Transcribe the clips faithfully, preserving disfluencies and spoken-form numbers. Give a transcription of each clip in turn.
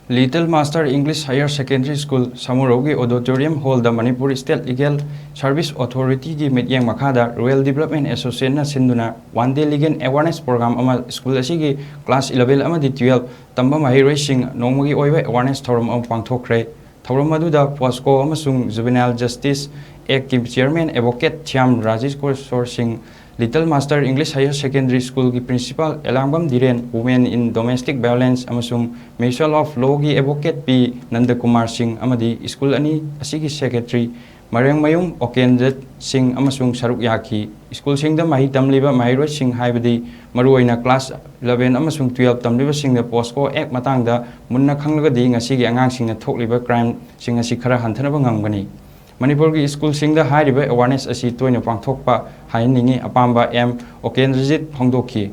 Little Master English Higher Secondary School, ꯁꯃꯨꯔꯧꯒꯤ Auditorium Hall ꯗ Manipur State Legal Service Authority ꯒꯤ ꯃꯤꯠꯌꯦꯡ ꯃꯈꯥꯗ Rural Development Association ꯅ ꯁꯤꯟꯗꯨꯅ One Day Legal Awareness Program ꯑꯃ school ꯑꯁꯤꯒꯤ class eleven ꯑꯃꯗꯤ twelve ꯇꯝꯕ ꯃꯍꯩꯔꯣꯏꯁꯤꯡ ꯅꯣꯡꯃꯒꯤ ꯑꯣꯏꯕ awareness ꯊꯧꯔꯝ ꯑꯃ ꯄꯥꯡꯊꯣꯛꯈ꯭ꯔꯦ꯫ ꯊꯧꯔꯝ ꯑꯗꯨꯗ POCSO ꯑꯃꯁꯨꯡ Juvenile Justice Act ꯀꯤ Chairman Advocate ꯊꯤꯌꯥꯝ ꯔꯥꯖꯦꯁ꯭ꯋꯔ ꯁꯤꯡ, Little Master English Higher Secondary School ꯒꯤ Principal Elangbam ꯙꯤꯔꯦꯟ, Women in Domestic Violence ꯑꯃꯁꯨꯡ Mutual of Law ꯒꯤ Advocate ꯄꯤ ꯅꯟꯗꯀꯨꯃꯥꯔ ꯁꯤꯡ ꯑꯃꯗꯤ ꯁ꯭ꯀꯨꯜ ꯑꯅꯤ ꯑꯁꯤꯒꯤ Secretary ꯃꯔꯦꯡꯃꯌꯨꯝ ꯑꯣꯀꯦꯟꯖꯠ ꯁꯤꯡ ꯑꯃꯁꯨꯡ ꯁꯔꯨꯛ ꯌꯥꯈꯤ꯫ ꯁ꯭ꯀꯨꯜꯁꯤꯡꯗ ꯃꯍꯩ ꯇꯝꯂꯤꯕ ꯃꯍꯩꯔꯣꯏꯁꯤꯡ, ꯍꯥꯏꯕꯗꯤ ꯃꯔꯨꯑꯣꯏꯅ class eleven ꯑꯃꯁꯨꯡ twelve ꯇꯝꯂꯤꯕꯁꯤꯡꯗ POCSO Act ꯃꯇꯥꯡꯗ ꯃꯨꯟꯅ ꯈꯪꯂꯒꯗꯤ ꯉꯁꯤꯒꯤ ꯑꯉꯥꯡꯁꯤꯡꯅ ꯊꯣꯛꯂꯤꯕ crime ꯁꯤꯡ ꯑꯁꯤ ꯈꯔ ꯍꯟꯊꯅꯕ ꯉꯝꯒꯅꯤ꯫ ꯃꯅꯤꯄꯨꯔꯒꯤ ꯁ꯭ꯀꯨꯜꯁꯤꯡꯗ ꯍꯥꯏꯔꯤꯕ awareness ꯑꯁꯤ ꯇꯣꯏꯅ ꯄꯥꯡꯊꯣꯛꯄ ꯍꯥꯏꯍꯟꯅꯤꯡꯏ, ꯑꯄꯥꯝꯕ ꯑꯦꯝ ꯑꯣꯀꯦꯟꯗ꯭ꯔꯖꯤꯠ ꯐꯣꯡꯗꯣꯛꯈꯤ꯫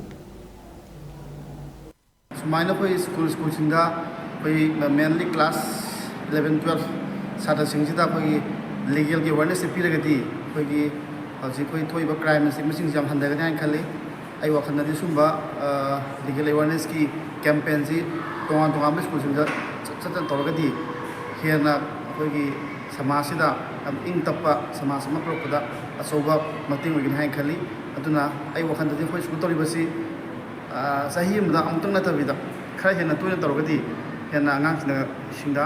ꯁꯨꯃꯥꯏꯅ ꯑꯩꯈꯣꯏ ꯁ꯭ꯀꯨꯜ ꯁ꯭ꯀꯨꯜꯁꯤꯡꯗ ꯑꯩꯈꯣꯏ mainly class eleven twelve ꯁꯥꯇ꯭ꯔꯁꯤꯡꯁꯤꯗ ꯑꯩꯈꯣꯏꯒꯤ legal ꯒꯤ awareness ꯁꯦ ꯄꯤꯔꯒꯗꯤ ꯑꯩꯈꯣꯏꯒꯤ ꯍꯧꯖꯤꯛ ꯑꯩꯈꯣꯏ ꯊꯣꯛꯏꯕ crime ꯅꯆꯤꯡꯕꯁꯤꯡꯁꯦ ꯌꯥꯝ ꯍꯟꯊꯒꯅꯤ ꯍꯥꯏꯅ ꯈꯜꯂꯤ꯫ ꯑꯩ ꯋꯥꯈꯜꯗꯗꯤ ꯁꯨꯝꯕ legal awareness ꯀꯤ campaign ꯁꯤ ꯇꯣꯉꯥꯟ ꯇꯣꯉꯥꯟꯕ ꯁ꯭ꯀꯨꯜꯁꯤꯡꯗ ꯆꯠ ꯆꯠꯇꯅ ꯇꯧꯔꯒꯗꯤ ꯍꯦꯟꯅ ꯑꯩꯈꯣꯏꯒꯤ ꯁꯃꯥꯖꯁꯤꯗ ꯌꯥꯝ ꯏꯪ ꯇꯞꯄ ꯁꯃꯥꯖ ꯑꯃ ꯄꯨꯔꯛꯄꯗ ꯑꯆꯧꯕ ꯃꯇꯦꯡ ꯑꯣꯏꯒꯅꯤ ꯍꯥꯏꯅ ꯈꯜꯂꯤ꯫ ꯑꯗꯨꯅ ꯑꯩ ꯋꯥꯈꯜꯗꯗꯤ ꯑꯩꯈꯣꯏ ꯁ꯭ꯀꯨꯜ ꯇꯧꯔꯤꯕꯁꯤ ꯆꯍꯤ ꯑꯃꯗ ꯑꯃꯨꯛꯇꯪ ꯅꯠꯇꯕꯤꯗ ꯈꯔ ꯍꯦꯟꯅ ꯇꯣꯏꯅ ꯇꯧꯔꯒꯗꯤ ꯍꯦꯟꯅ ꯑꯉꯥꯡꯁꯤꯡꯗ